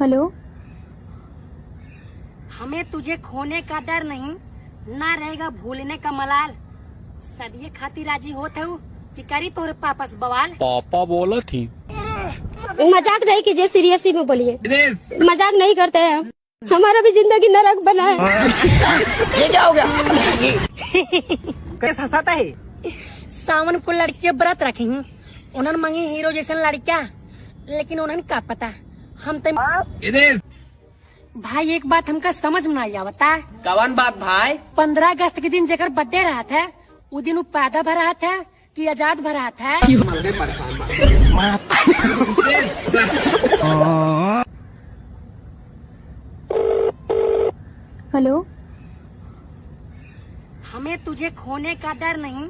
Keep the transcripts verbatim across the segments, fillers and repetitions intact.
हेलो। हमें तुझे खोने का डर नहीं, ना रहेगा भूलने का मलाल। सदिये खातिर राजी होत हऊ कि करी तोहरे पापा से बवाल। पापा बोलत ही। मजाक नहीं कीजिए, सीरियस ही में बोलिए। मजाक नहीं करते हैं हम। हमारा भी जिंदगी नरक बना है। ये क्या हो गया? कैसे हंसाता है? सावन को लड़कियां व्रत रखी हैं, उन्हन मंगी हीरो जैसन लड़का, लेकिन उन्हन का पता हम ते। भाई, एक बात हमका समझ में ना आवता। कवन बात भाई? पन्द्रह अगस्त के दिन जेकर बर्थडे रहत है, उ दिन उ पैदा भा रहत है कि आजाद भा रहत है? हेलो। हमें तुझे खोने का डर नहीं,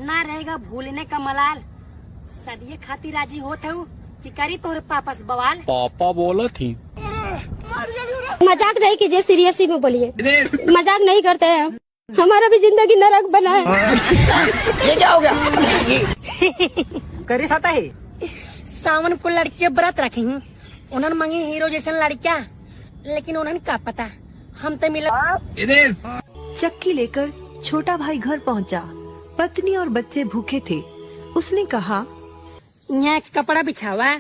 ना रहेगा भूलने का मलाल। सदिये खातिर राजी होत हऊ कि करी तोहरे पापा से बवाल। पापा बोलत ही। मजाक नहीं कीजिए, सीरियस ही में बोलिए। मजाक नहीं करते हैं हम। हमारा भी जिंदगी नरक बना है। ये क्या हो गया? करे साता है। सावन को लड़कियां व्रत रखी हैं, उन्हन मंगी हीरो जैसन लड़का, लेकिन उन्हन का पता हम ते मिला। चक्की लेकर छोटा भाई घर पहुंचा। पत्नी और बच्चे भूखे थे। उसने कहा, "यहाँ एक कपड़ा बिछावा।"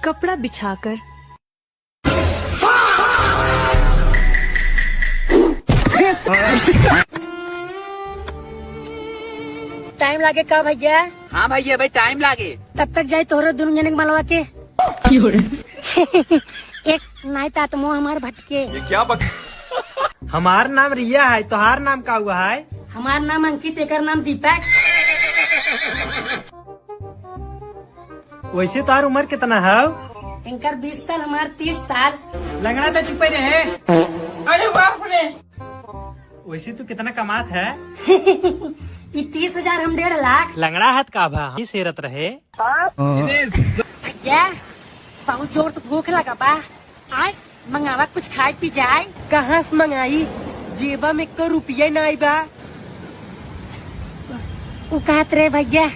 कपड़ा बिछाकर टाइम लागे का भैया? हाँ भैया, भाई टाइम लागे। तब तक जाए तोहरे दुनू जने के मलवा के। एक नाई तात मुँह हमार भटके। ये क्या बक- हमार नाम रिया है, तोहार नाम का हुआ है? हमार नाम अंकित, एकर नाम दीपक। वैसे तोहार उम्र कितना है? इनकर बीस साल, हमार तीस साल। लंगड़ा तो चुपे रहे। अरे बाप रे। वैसे तू कितना कमात है? ई तीस हजार, हम डेढ़ लाख। लंगड़ा हत का भा? ई सेरत रहे। भैया, बहुत जोर से भूख लगा बा। आय, मंगावा कुछ खाए पी जाए। कहाँ से मंगाई? जेबा में एको रुपया नाई बा। उ कहत रहे भैया,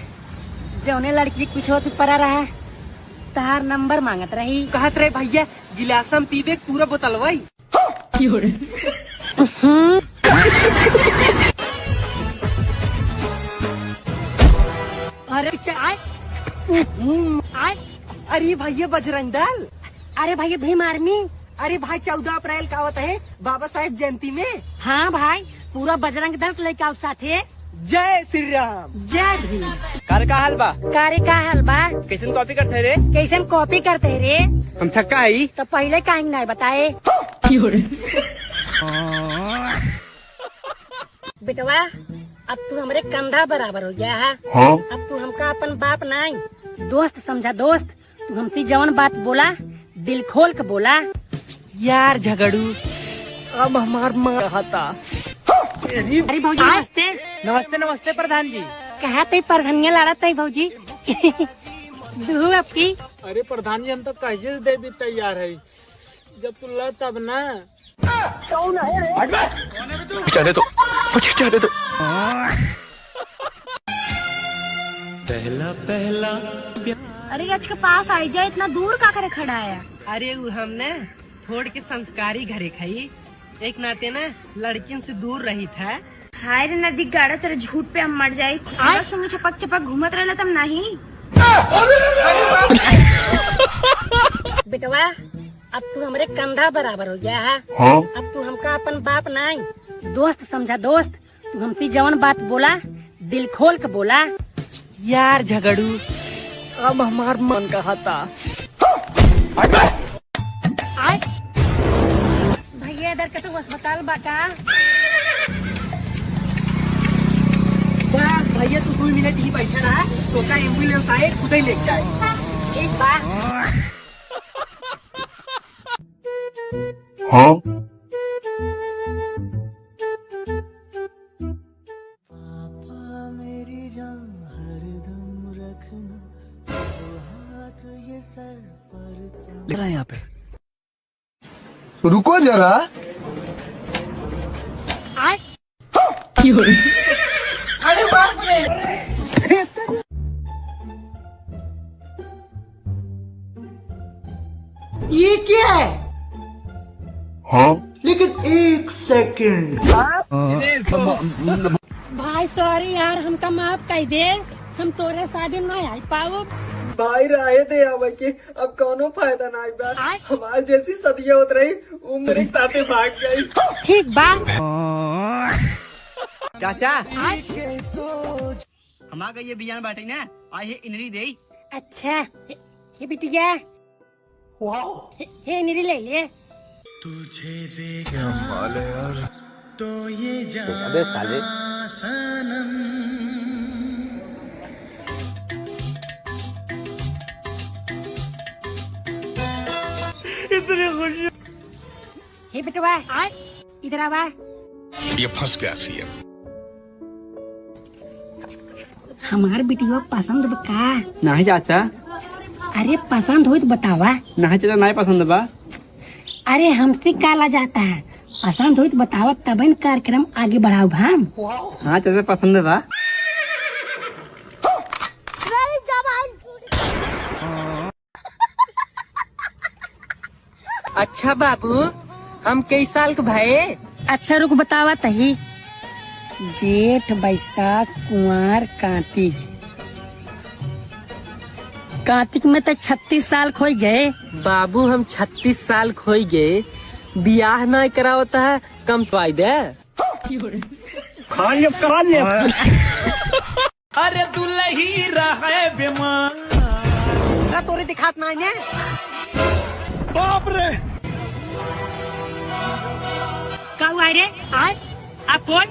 जौने लड़की कुछ होत परा रहा, तहार नंबर मांगत रही। कहत रहे भैया, गिलास में पीबे पूरा बोतलवा। अरे चा-, आय। आय। अरे भैया बजरंग दल। अरे भैया भीम आर्मी। अरे भाई चौदह अप्रैल का होत है बाबा साहेब जयंती में। हाँ भाई, पूरा बजरंग दल के लेके आओ साथे। जय श्री राम। जय भीम। का रे का हाल बा? का रे का हाल बा? कैसन कॉपी करते रे? कैसन कॉपी करते रे? हम छक्का हई। तो पहिले काहे नाई बताए? बेटवा, अब तू हमरे कंधा बराबर हो गया है। हाँ? अब तू हमका अपन बाप नाई, दोस्त समझा दोस्त। तू हमसे जवन बात बोला, दिल खोल के बोला। यार झगड़ू, अब हमार माँ कहता। अरे भौजी, नमस्ते। नमस्ते, नमस्ते प्रधान जी। कहा ते प्रधानिया लड़ा ते भौजी? दुहू आपकी। अरे प्रधान जी, हम तो कहिए से दे दी तैयार है, जब तू ला तब ना। कौन है रे? हट बे। जाने दो, मुझे जाने दो। पहला पहला प्यार। अरे रच के पास आई जा, इतना दूर का करे खड़ा है? अरे उ हम ने थोड़ के संस्कारी घरे खाई, एक नाते ना लड़किन से दूर रही था। हाय रे नदी गाड़ा, तेरे झूठ पे हम मर जाई। खुशबा संग चपक चपक घूमत रहला तब नहीं। बेटवा, अब तू हमरे कंधा बराबर हो गया है। हाँ? अब तू हमका अपन बाप नाई, दोस्त समझा दोस्त। तू हमसे जवन बात बोला, दिल खोल के बोला। यार झगड़ू, अब हमार मन कहता। आय। भैया, इधर के तो अस्पताल बा का? बस भैया, तू दो मिनट ही बैठा रहा, तो का एम्बुलेंस आए, खुद ही लेके जाए। ठीक बा। हाँ? पापा मेरी जान हरदम रखना, वो हाथ ये सर पर तुम। ले रहा है यहाँ पे। रुको जरा। अरे बाप रे। ये क्या है? हाँ? लेकिन एक सेकंड। भाई सॉरी यार, हमका माफ कर दे, हम तोरे शादी में ना आई पाउब। भाई रहे दे आवे के, अब कौनो फायदा ना बा। आय। हमार जैसी सदिया होत रही, उम्र एक साथे भाग गई। ठीक बा। चाचा, आय। हम आ गए, ये बियान बाटे ना, आ ये इनरी देई। अच्छा, हे, हे बिटिया। वाओ। हे, हे इनरी ले ले। तुझे देखा क्या माल है यार। तो ये अबे साले। इतनी खुशी। हे बेटवा, आय। इधर आवा। ये फंस गया सीएम। हमार बिटिया पसंद बा का? नाही चाचा। अरे पसंद होई त बतावा। नाही चाचा, नाही पसंद बा। अरे हमसे का ला जाता है, पसंद होई त बतावा, तबे न कार्यक्रम आगे बढ़ाउब हम। हाँ चाचा, पसंद बा। अच्छा बाबू, हम कई साल के भए? अच्छा रुक बतावा तही। जेठ, बैसाख, कुआर, कातिक। कातिक में त छत्तीस साल खोई गए। बाबू हम छत्तीस साल खोई गए, बियाह ना करावता है, कम स्वाई दे। खा ले, खा ले। अरे दुलही रहे बीमार। ना तोरे दिखात ना है। बाप रे। का हुआ रे? आय? आप कौन?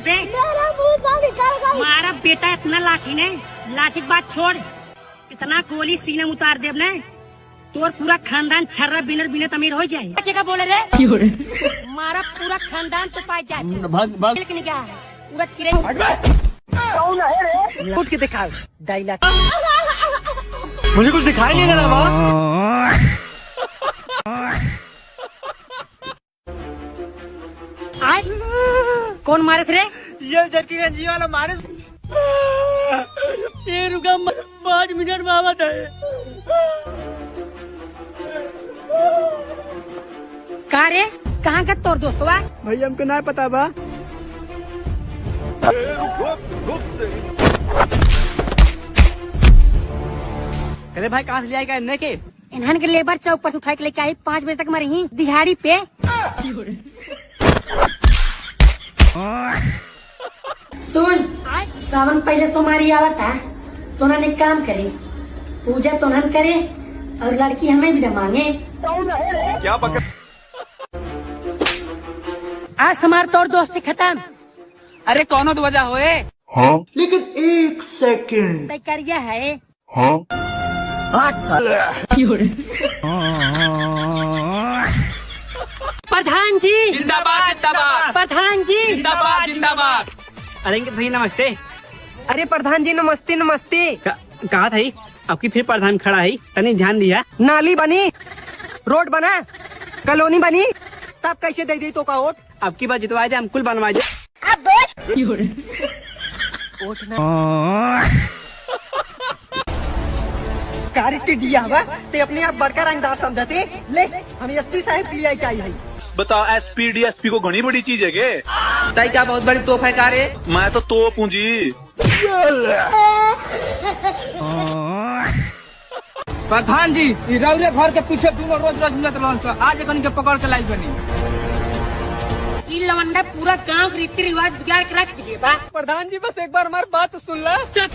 बे। मेरा मुंह का निकल गई। मारा बेटा इतना लाठी ने, लाठी की बात छोड़, इतना गोली सीने में उतार देब ने। तोर पूरा खानदान छर्रा बिनर बिनत अमीर हो जाए। क्या का बोले रे? क्यों रे? मारा पूरा खानदान तो पाए जाए। भाग, भाग। लेकिन क्या है? पूरा चिरे। उठ के दिखाओ, डायलॉग। मुझे कुछ दिखाई नहीं दे रहा, माँ। आय? कौन मारस रे? ये जरकीगंजी वाला मारस। ए रुका, म-, पाँच मिनट में आवत है। का रे, कहाँ का तोर दोस्तवा? भैया हमको ना पता बा। अरे भाई, कहाँ से ले आएगा इन्हें के? इन्हन के लेबर चौक पर से उठाए के लेके आई, पाँच बजे तक मरी ही दिहाड़ी पे। सुन, सावन पहले सोमवारी आवता, तोहन एक काम करे, पूजा तोहन करे और लड़की हमें भी ना मांगे। क्या बक- आज हमार तोर दोस्ती खत्म। अरे कौनो तो वजह होए। हाँ? लेकिन एक सेकंड। तय करिया है। हाँ? प्रधान जी। जिंदाबाद, जिंदाबाद। प्रधान जी। जिंदाबाद, जिंदाबाद। अरे अंकित भैया नमस्ते। अरे प्रधान जी नमस्ते, नमस्ते। का, कहा था ही? अब की फिर प्रधान खड़ा है, तनी ध्यान दिया। नाली बनी, रोड बना, कॉलोनी बनी, तब कैसे दे दी तो का वोट? अब की बार जितवाए दे, हम कुल बनवाए दे। वोट ना। कारी टिड्डिया बा, ते अपने आप बड़का रंगदार समझते। ले, हम एसपी साहब के लिए आई आई है। बताओ, एसपी डीएसपी को घणी बड़ी चीज है के? ताई क्या बहुत बड़ी तोप है का रे? मैं तो तोप हूँ जी। प्रधान जी, ई रौरे घर के पीछे दूनो रोज रोज मिलत रहन स, आज एकनी के पकड़ के लाइल बनी। ई लवंडा पूरा गांव के रीति रिवाज बिगाड़ के रख दिए बा। प्रधान जी, बस एक बार हमार बात तो सुन ला। चुप।